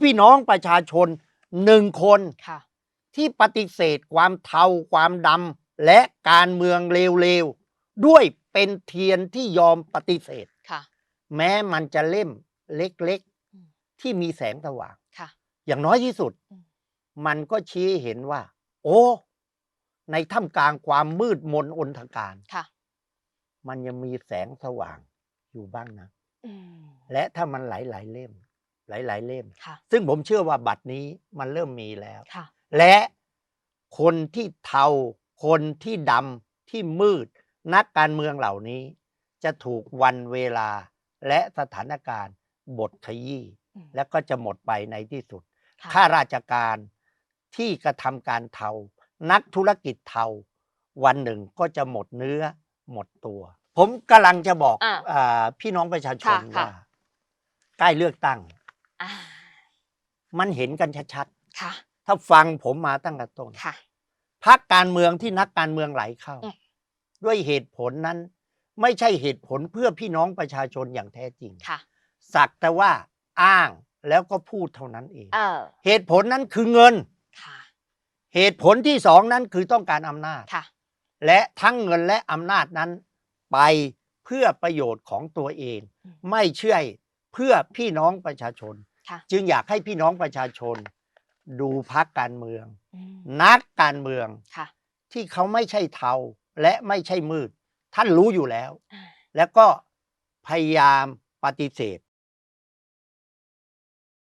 ພີ່ນ້ອງປະຊາຊົນໜຶ່ງຄົນ ค่ะ ທີ່ປະຕິເສດຄວາມເທົາ, ຄວາມດຳ ແລະ ການເມືອງເລວໆ ດ້ວຍເປັນທຽນທີ່ຍອມປະຕິເສດ ค่ะ ແມ້ມັນຈະເຫຼັ້ມເລັກ อืม ๆ ທີ່ມີແສງສະຫວ່າງ ค่ะ ຢ່າງນ້ອຍທີ່ສຸດ อืม ມັນກໍຊີ້ໃຫ້ເຫັນວ່າ ໂອ້ ໃນທ່າມກາງຄວາມມືດມົນອົນທະການ ค่ะ ມັນຍັງມີແສງສະຫວ່າງຢູ່ບ້າງນະ อืม ແລະ ຖ້າມັນຫຼາຍໆເຫຼັ້ມ ຫຼາຍໆເຫຼັ້ມ ค่ะ ຊຶ່ງຜົມເຊື່ອວ່າບັດນີ້ມັນເລີ່ມມີແລ້ວ ค่ะ ແລະ ຄົນທີ່ເທົາ ຄົນທີ່ດຳ ທີ່ມືດ ນັກການເມືອງເຫຼົ່ານີ້ ຈະຖືກວັນເວລາ ແລະ ສະຖານະການບົດຂະຢີ້ อืม ແລະ ກໍຈະໝົດໄປໃນທີ່ສຸດ ค่ะ ຂ້າລາຊະການທີ່ກະທຳການເທົາ ນັກທຸລະກິດເທົາ ວັນໜຶ່ງກໍຈະໝົດເນື້ອໝົດຕົວ. ຜົມກຳລັງຈະບອກ อ่า อ่า ພີ່ນ້ອງປະຊາຊົນ ค่ะ ວ່າ ໃກ້ເລືອກຕັ້ງ อ่า ມັນເຫັນກັນຊັດໆ ค่ะ ຖ້າຟັງຜົມມາຕັ້ງແຕ່ຕົ້ນ ค่ะ ພັກການເມືອງທີ່ນັກການເມືອງໄຫຼເຂົ້າ อืม ດ້ວຍເຫດຜົນນັ້ນ ໄມ່ໃຊ່ເຫດຜົນເພື່ອພີ່ນ້ອງປະຊາຊົນຢ່າງແທ້ຈິງ ค่ะ ສັກແຕ່ວ່າອ້າງແລ້ວກໍພູດເທົ່ານັ້ນເອງ เออ ເຫດຜົນນັ້ນຄືເງິນ ค่ะ ເຫດຜົນທີສອງນັ້ນຄືຕ້ອງການອຳນາດ ค่ะ ແລະ ທັງເງິນ ແລະ ອຳນາດນັ້ນໄປເພື່ອປະໂຫຍດຂອງຕົວເອງ อืม ໄມ່ໃຊ່ເພື່ອພີ່ນ້ອງປະຊາຊົນ ค่ะ ຈຶ່ງຢາກໃຫ້ພີ່ນ້ອງປະຊາຊົນ ດູພັກການເມືອງ อืม ນັກການເມືອງ ค่ะ ທີ່ເຂົາໄມ່ໃຊ່ເທົາ ແລະ ໄມ່ໃຊ່ມືດ ທ່ານຮູ້ຢູ່ແລ້ວ อ่า ແລ້ວກໍພະຍາຍາມປະຕິເສດ